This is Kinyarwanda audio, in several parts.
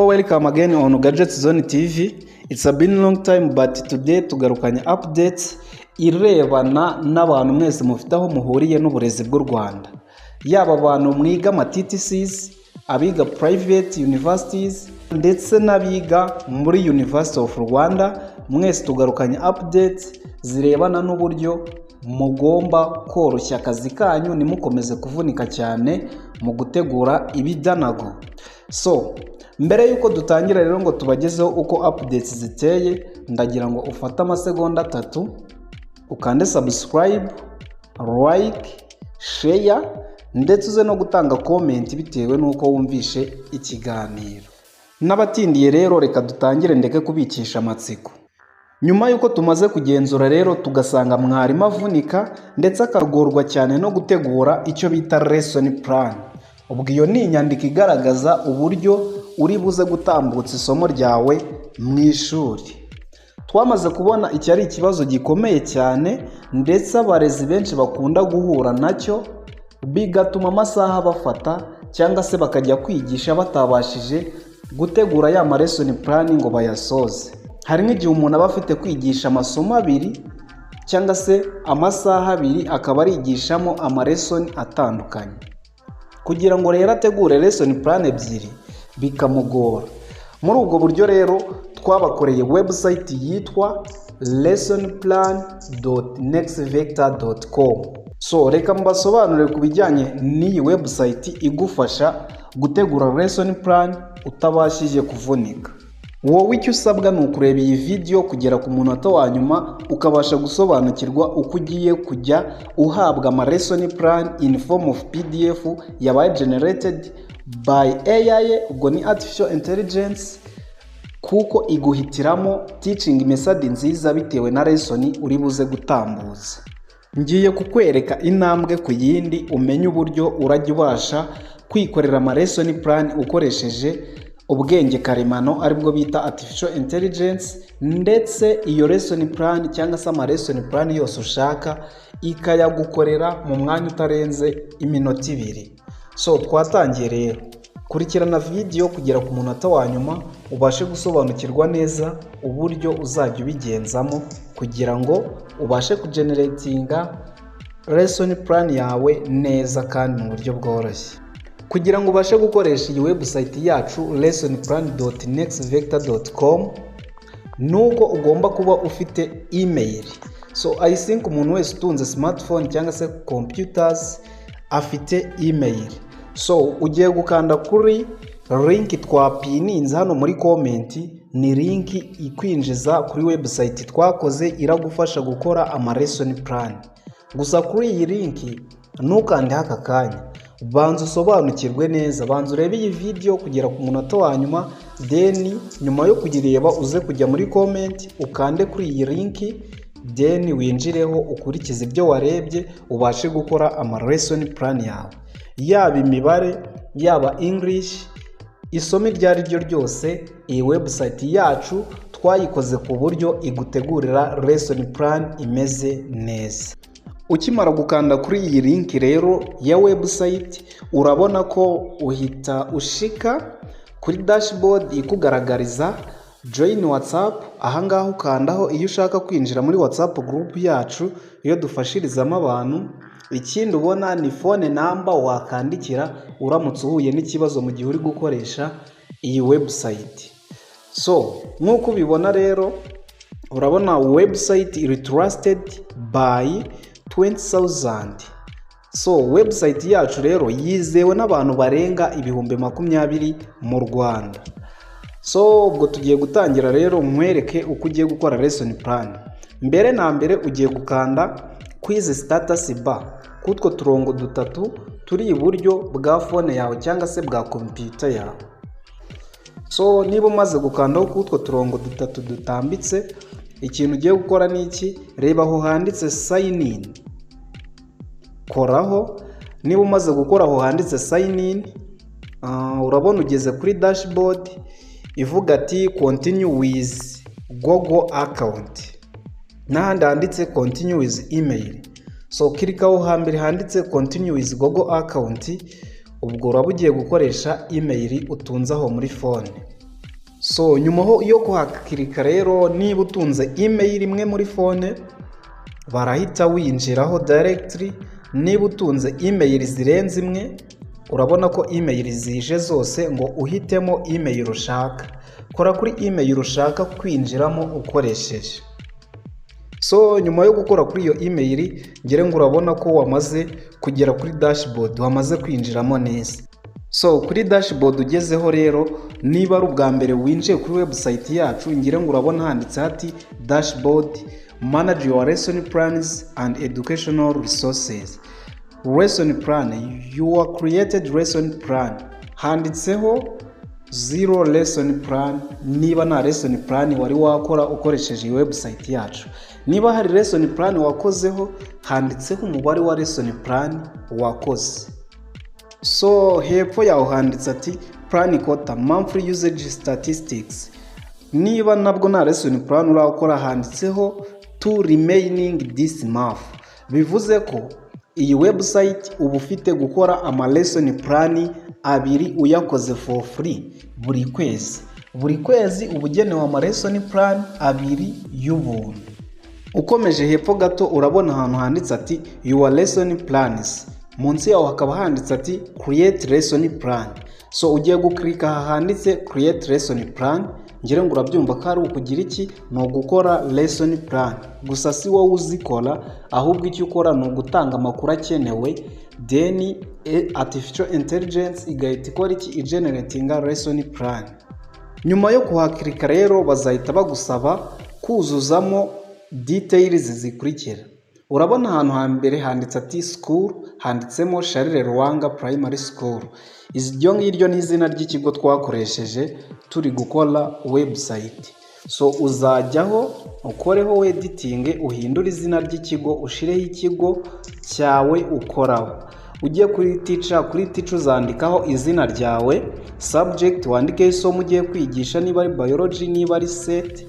Hello, welcome again on Gadgets Zone TV. It's a been long time, but today tugarukanye updates irebana n'abantu mwese mufite aho muhuriye n'uburezi bw'u Rwanda. Yaba abantu mwiga ama TTCs, abiga private universities ndetse n'abiga muri University of Rwanda, mwese tugarukanye updates zirebana n'uburyo mugomba koroshya akazi kanyu, ntimukomeze kuvunika cyane mu gutegura ibidanago. So mbere y'uko dutangira rero ngo tubagezeho uko updates ziteye, ndagira ngo ufate amasegonda 3 ukande subscribe, like, share ndetse uze no gutanga comment bitewe n'uko wumvishe ikiganiro. N'abatindiye rero, reka dutangire ndeke kubikisha amatsiko. Nyuma y'uko tumaze kugenzura rero, tugasanga mwarimu avunika ndetse akagorwa cyane no gutegura icyo bita lesson plan. Ubwo iyo ni inyandiko igaragaza uburyo uri buze gutambutsa isomo ryawe mu ishuri. Twamaze kubona iki ari ikibazo gikomeye cyane, ndetse abarezi benshi bakunda guhura nacyo, bigatuma amasaha bafata cyangwa se bakajya kwigisha batabashije gutegura ya ma lesson plan ngo bayasoze. Hari nk'igihe umuntu aba afite kwigisha amasomo 2 cyangwa se amasaha 2, akaba arigishamo ama lesson atandukanye. Kugira ngo rero ategure lesson plan ebyiri bikamugora. Muri ubwo buryo rero twabakoreye website yitwa lessonplan.nextvector.com. So reka mbasobanurire ku bijyanye n'iyi website igufasha gutegura lesson plan utabashije kuvunika. Wowe icyo usabwa ni ukureba iyi video kugera ku munota wa nyuma, ukabasha gusobanukirwa uko ugiye kujya uhabwa ama lesson plan in form of PDF yabaye generated by AI, ubwo ni artificial intelligence, kuko iguhitiramo teaching method nziza bitewe na lesson uri buze gutambutsa. Ngiye kukwereka intambwe ku yindi, umenye uburyo urajya ubasha kwikorera ama lesson plan ukoresheje ubwenge karemano, aribwo bita artificial intelligence, ndetse iyo lesson plan cyangwa se ama lesson plan yose ushaka ikayagukorera mu mwanya utarenze iminota 2. So twatangiye rero. Kurikirana video kugera ku munota wa nyuma, ubashe gusobanukirwa neza uburyo uzajya ubigenzamo kugira ngo ubashe kugeneratinga lesson plan yawe neza kandi mu buryo bworoshye. Kugira ngo ubashe gukoresha iyi website yacu lessonplan.nextvector.com, nuko ugomba kuba ufite email. So I think umuntu wese utunze smartphone cyangwa se computers afite email. So ugiye gukanda kuri link twapininze hano muri comment. Ni link ikwinjiza kuri website twakoze iragufasha gukora ama lesson plan. Gusa kuri iyi link ntukandeho aka kanya, banza usobanukirwe neza, banza urebe iyi video kugera ku munota wa nyuma, then nyuma yo kuyireba uze kujya muri comment ukande kuri iyi link, then winjireho ukurikize ibyo warebye, ubashe gukora ama lesson plan yawe, yaba imibare, yaba English, isomo iryo ari ryo ryose. Iyi website yacu twayikoze ku buryo igutegurira lesson plan imeze neza. Ukimara gukanda kuri iyi link rero ya website, urabona ko uhita ushika kuri dashboard ikugaragariza join WhatsApp. Ahangaha ukandaho iyo ushaka kwinjira muri WhatsApp group yacu iyo dufashirizamo abantu. Ikindi ubona ni phone number wakandikira uramutse uhuye n'ikibazo mu gihe uri gukoresha iyi website. So nk'uko ubibona rero, urabona website iri trusted by 20,000. So website yacu rero yizewe n'abantu barenga 20,000 mu Rwanda. So ubwo tugiye gutangira rero, nkwereke uko ugiye gukora lesson plan. Mbere na mbere ugiye gukanda kwizi status bar, kutwo turongo dutatu turi iburyo bwa phone yawe cyangwa se bwa computer yawe. So niba umaze gukandaho kutwo turongo dutatu dutambitse, ikintu ugiye gukora ni iki? Reba aho handitse "sign in", koraho. Niba umaze gukora aho handitse "sign in", urabona ugeze kuri dashboard ivuga ati "Continue with Google account" n'ahandi handitse "Continue with email". So kirika aho hambere handitse "Continue with Google account". Ubwo uraba ugiye gukoresha email utunze aho muri phone. So nyuma ho yo kuhakirika rero, niba utunze email imwe muri phone, barahita winjiraho directly. Niba utunze email zirenze imwe, urabona ko email zije zose ngo uhitemo email ushaka. Kora kuri email ushaka kwinjiramo ukoresheje. So nyuma yo gukora kuri iyo email, ngere ngo urabona ko wamaze kugera kuri dashboard, wamaze kwinjiramo neza. So kuri dashboard ugezeho rero, niba ari ubwa mbere winjiye kuri website yacu, ngire ngo urabona handitse hati "Dashboard, manage your lesson plans and educational resources". Lesson plan, your created lesson plan, handitseho zero lesson plan niba nta lesson plan wari wakora ukoresheje iyi website yacu. Niba hari lesson plan wakozeho, handitseho umubare wa lesson plan wakoze. So hepfo yaho handitse ati "Plan quota, monthly usage statistics". Niba nabwo nta lesson plan urakora, handitseho "Two remaining this month", bivuze ko iyi website uba ufite gukora ama lesson plan abiri uyakoze for free buri kwezi. Buri kwezi uba ugenewe ama lesson plan abiri y'ubuntu. Ukomeje hepfo gato, urabona ahantu handitse ati "Your lesson plans", munsi yaho hakaba handitse ati "Create lesson plan". So ugiye gukirika aha handitse "Create lesson plan". Ngira ngo urabyumva ko ari ukugira iki? Ni ugukora lesson plan. Gusa si wowe uzikora, ahubwo icyo ukora ni ugutanga amakuru akenewe, then artificial intelligence igahita ikora iki? Igeneratinga lesson plan. Nyuma yo kuhakirika rero, bazahita bagusaba kuzuzamo details zikurikira. Urabona ahantu hambere handitse ati "School", handitsemo Charles Lwanga Primary School. Iryo ngiryo ni izina ry'ikigo twakoresheje turi gukora website. So uzajyaho ukoreho editing, uhindure izina ry'ikigo, ushireho ikigo cyawe ukoraho. Ujye kuri teacher. Kuri teacher uzandikaho izina ryawe, subject wandikeho isomo ugiye kwigisha, niba ari biology, niba ari SET.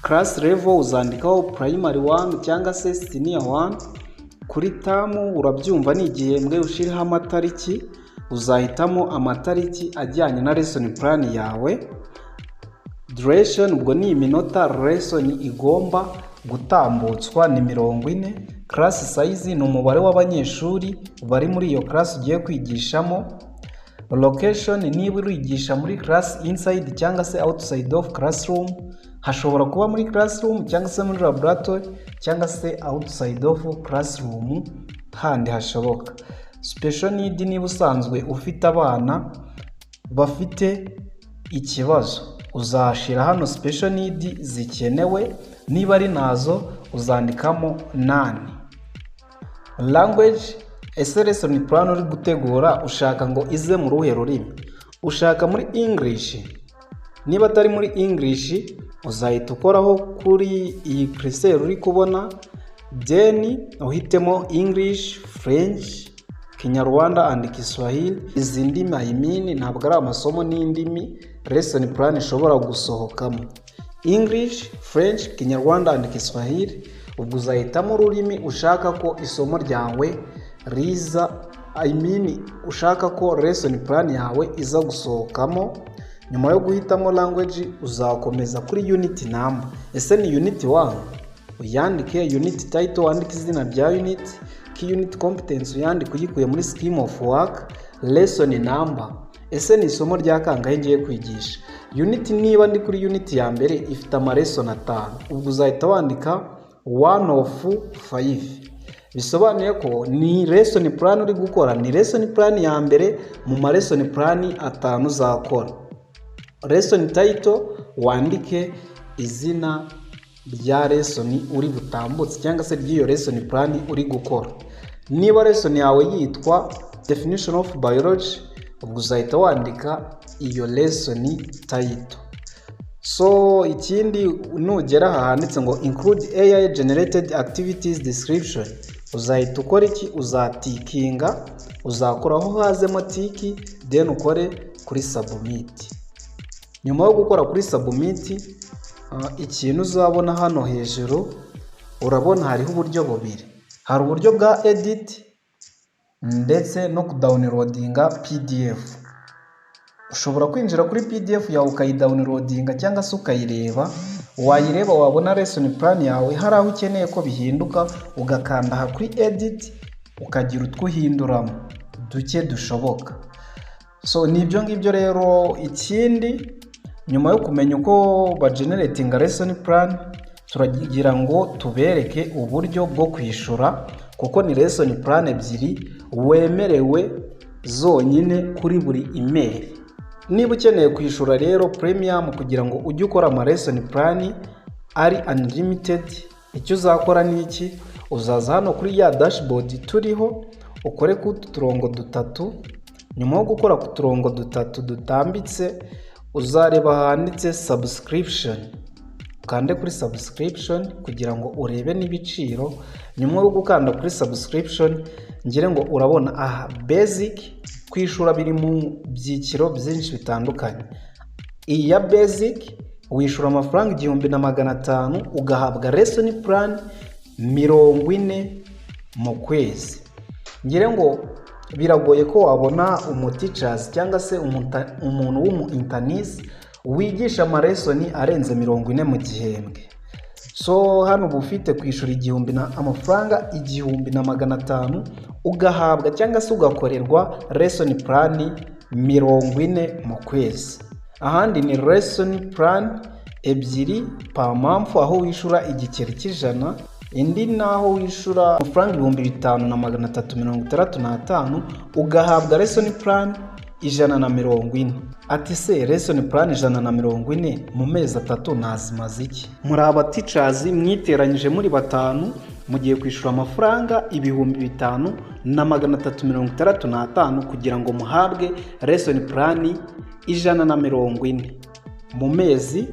Class level uzandikaho primary one cyangwa se senior one. Kuri term, urabyumva ni igihembwe, ushireho amatariki. Uzahitamo amatariki ajyanye na lesson plan yawe. Duration, ubwo ni iminota lesson igomba gutambutswa, ni 40. Class size ni umubare w'abanyeshuri bari muri iyo class ugiye kwigishamo. Location, niba urigisha muri class inside cyangwa se outside of classroom. Hashobora kuba muri classroom cyangwa se muri laboratory cyangwa se outside of classroom handi hashoboka. Special need, niba usanzwe ufite abana bafite ikibazo, uzashyira hano special need zikenewe. Niba ari nazo, uzandikamo none. Language, ese lesson plan uri gutegura ushaka ngo ize mu ruhe rurimi? Ushaka muri English? Niba atari muri English, uzahita ukoraho kuri iyi cursor uri kubona, then uhitemo English, French, Kinyarwanda and Kiswahili. Izi ndimi, I mean, ntabwo ari amasomo, n'indimi lesson plan ishobora gusohokamo: English, French, Kinyarwanda and Kiswahili. Ubwo uzahitamo ururimi ushaka ko isomo ryawe riza, I mean, ushaka ko lesson plan yawe iza gusohokamo. Nyuma yo guhitamo language, uzakomeza kuri unit number. Ese ni unit 1? Uyandike. Unit title, wandike izina rya unit. Key unit competence, uyandike uyikuye muri scheme of work. Lesson number, ese ni isomo rya kangahe ngiye kwigisha? Unit, niba ndi kuri unit ya mbere, ifite ama lesson atanu, ubwo uzahita wandika one of five, bisobanuye ko ni lesson plan uri gukora, ni lesson plan ya mbere mu ma lesson plan atanu uzakora. Lesson title, wandike izina rya lesson uri butambutse cyangwa se ry'iyo lesson plan uri gukora. Niba lesson yawe yitwa definition of biology, ubwo uzahita wandika iyo lesson title. So ikindi, nugera aha handitse ngo "Include AI generated activities description", uzahita ukora iki? Uzatikinga, uzakoraho hazemo tick, then ukore kuri submit. Nyuma yo gukora kuri submit, ikintu uzabona hano hejuru, urabona hariho uburyo bubiri: hari uburyo bwa edit ndetse no kudownloadinga PDF. Ushobora kwinjira kuri PDF yawe ukayidownloadinga cyangwa se ukayireba. Wayireba, wabona lesson plan yawe hari aho ukeneye ko bihinduka, ugakanda aha kuri edit, ukagira utwo uhinduramo duke dushoboka. So ni ibyo ngibyo rero. Ikindi, nyuma yo kumenya uko bageneratinga lesson plan, turagira ngo tubereke uburyo bwo kwishyura, kuko ni lesson plan ebyiri wemerewe zonyine kuri buri email. Niba ukeneye kwishyura rero premium kugira ngo ujye ukora ama lesson plan ari unlimited, icyo uzakora ni iki? Uzaza hano kuri ya dashboard turiho, ukore ku utu turongo dutatu. Nyuma yo gukora ku turongo dutatu dutambitse, uzareba handitse subscription, ukande kuri subscription kugira ngo urebe n'ibiciro. Nyuma yo gukanda kuri subscription, ngire ngo urabona aha basic. Kwishyura biri mu byiciro byinshi bitandukanye. Iyi ya basic wishyura amafaranga 1500, ugahabwa lesson plan 40 mu kwezi. Ngire ngo biragoye ko wabona umuteachers cyangwa se umuntu w'umu internist wigisha amalesson arenze 40 mu gihembwe. So hano uba ufite kwishyura igihumbi na amafaranga 1500, ugahabwa cyangwa se ugakorerwa lesson plan 40 mu kwezi. Ahandi ni lesson plan ebyiri per month, aho wishyura igiceri cy'ijana. Indi naho wishyura amafaranga 5365, ugahabwa lesson plan 140. Ati se lesson plan 140 mu mezi 3 nazimaze iki? Muri aba teachers mwiteranyije muri batanu, mugiye kwishyura amafaranga 5365 kugira ngo muhabwe lesson plan 140 mu mezi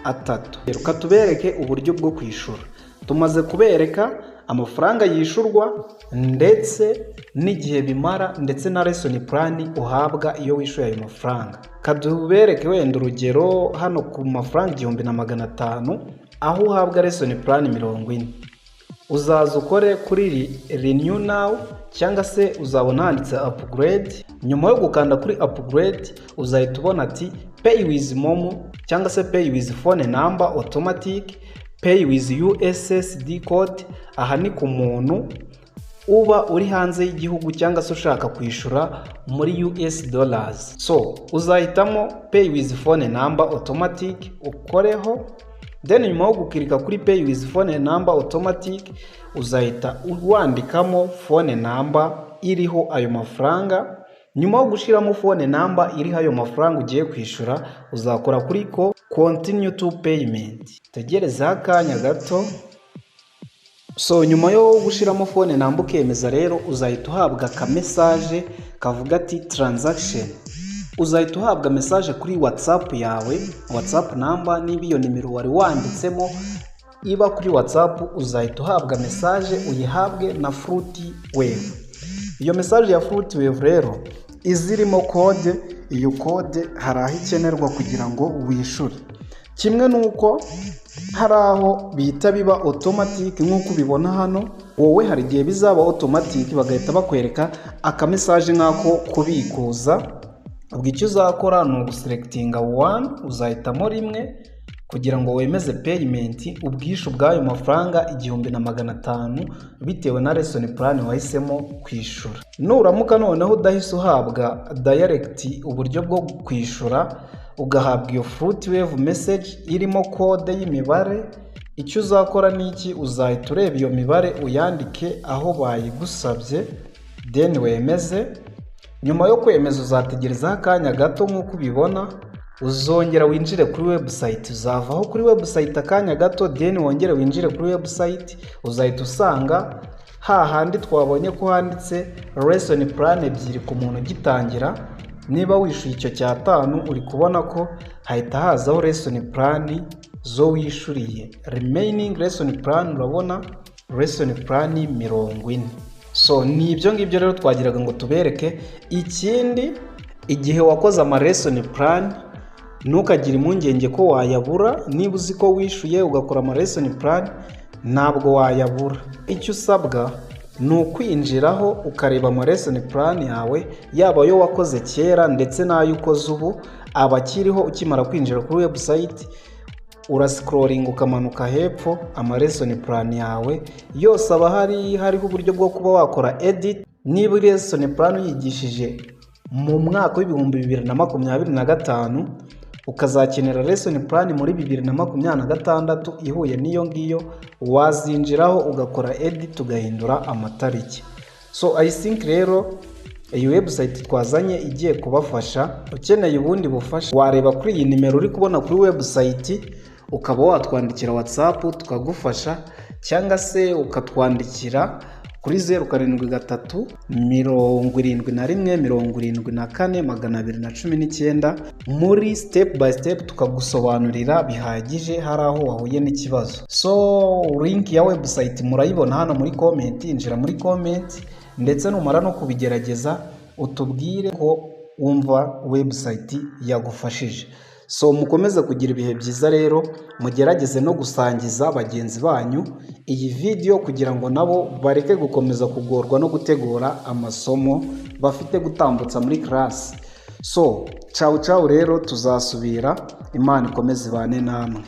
3. Reka tubereke uburyo bwo kwishyura. Tumaze kubereka amafaranga yishyurwa ndetse n'igihe bimara, ndetse na lesson plan uhabwa iyo wishyuye ayo mafaranga. Kadubereke wenda urugero hano ku mafaranga 1500, aho uhabwa lesson plan 40. Uzaza ukore kuri renew now, cyangwa se uzabona handitse upgrade. Nyuma yo gukanda kuri upgrade, uzahita ubona ati pay with MoMo cyangwa se pay with phone number automatic, pay with USSD code. Aha ni ku muntu uba uri hanze y'igihugu cyangwa se ushaka kwishyura muri US dollars. So uzahitamo pay with phone number automatic, ukoreho. Then nyuma yo gukirika kuri pay with phone number automatic, uzahita wandikamo phone number iriho ayo mafaranga. Nyuma yo gushyiramo phone number iriho ayo mafaranga ugiye kwishyura, uzakora kuri ko continue to payment, tegerezeho akanya gato. So nyuma yo gushyiramo phone number ukemeza rero, uzahita uhabwa akamessage kavuga ati transaction. Uzahita uhabwa message kuri WhatsApp yawe, WhatsApp number. Niba iyo nimero wari wanditsemo iba kuri WhatsApp, uzahita uhabwa message, uyihabwe na Flutterwave. Iyo message ya Flutterwave rero izirimo code. Iyo code hari aho ikenerwa kugira ngo wishyure, kimwe n'uko hari aho bihita biba automatic nk'uko ubibona hano. Wowe hari igihe bizaba automatic, bagahita bakwereka akamessage nk'ako kubikuza. Ubwo icyo uzakora ni uguselectinga one, uzahitamo rimwe kugira ngo wemeze payment, ubwishyu bw'ayo mafaranga 1500 bitewe na lesson plan wahisemo kwishyura. Nuramuka noneho udahise uhabwa direct uburyo bwo kwishyura, ugahabwa iyo Flutterwave message irimo code y'imibare, icyo uzakora ni iki? Uzahita ureba iyo mibare, uyandike aho bayigusabye, then wemeze. Nyuma yo kwemeza, uzategerezaho akanya gato nk'uko ubibona, uzongera winjire kuri website. Uzavaho kuri website akanya gato, then wongere winjire kuri website. Uzahita usanga hahandi twabonye ko handitse lesson plan ebyiri ku muntu ugitangira. Niba wishyuye icyo cyatanu, uri kubona ko hahita hazaho lesson plan zo wishyuriye, remaining lesson plan, urabona lesson plan 40. So ni ibyo ngibyo rero twagiraga ngo tubereke. Ikindi, igihe wakoze ama lesson plan, ntukagire impungenge ko wayabura. Niba uzi ko wishyuye ugakora ama lesson plan, ntabwo wayabura. Icyo usabwa Ni ukwinjiraho ukareba ama lesson plan yawe, yaba ayo wakoze kera ndetse n'ayo ukoze ubu, aba akiriho. Ukimara kwinjira kuri website, urascrollinga ukamanuka hepfo, ama lesson plan yawe yose aba ahari. Hariho uburyo bwo kuba wakora edit. Niba lesson plan uyigishije mu mwaka wa 2025, ukazakenera lesson plan muri 2026 ihuye n'iyo ngiyo, wazinjiraho ugakora edit, ugahindura amatariki. So I think rero iyi website twazanye igiye kubafasha. Ukeneye ubundi bufasha, wareba kuri iyi nimero uri kubona kuri website, ukaba watwandikira WhatsApp tukagufasha, cyangwa se ukatwandikira kuri 0737147219 muri step by step, tukagusobanurira bihagije hari aho wahuye n'ikibazo. So link ya website murayibona hano muri comment. Injira muri comment, ndetse numara no kubigerageza utubwire ko wumva website yagufashije. So mukomeze kugira ibihe byiza rero, mugerageze no gusangiza bagenzi banyu iyi video kugira ngo nabo bareke gukomeza kugorwa no gutegura amasomo bafite gutambutsa muri class. So ciao ciao rero, tuzasubira. Imana ikomeze ibane namwe.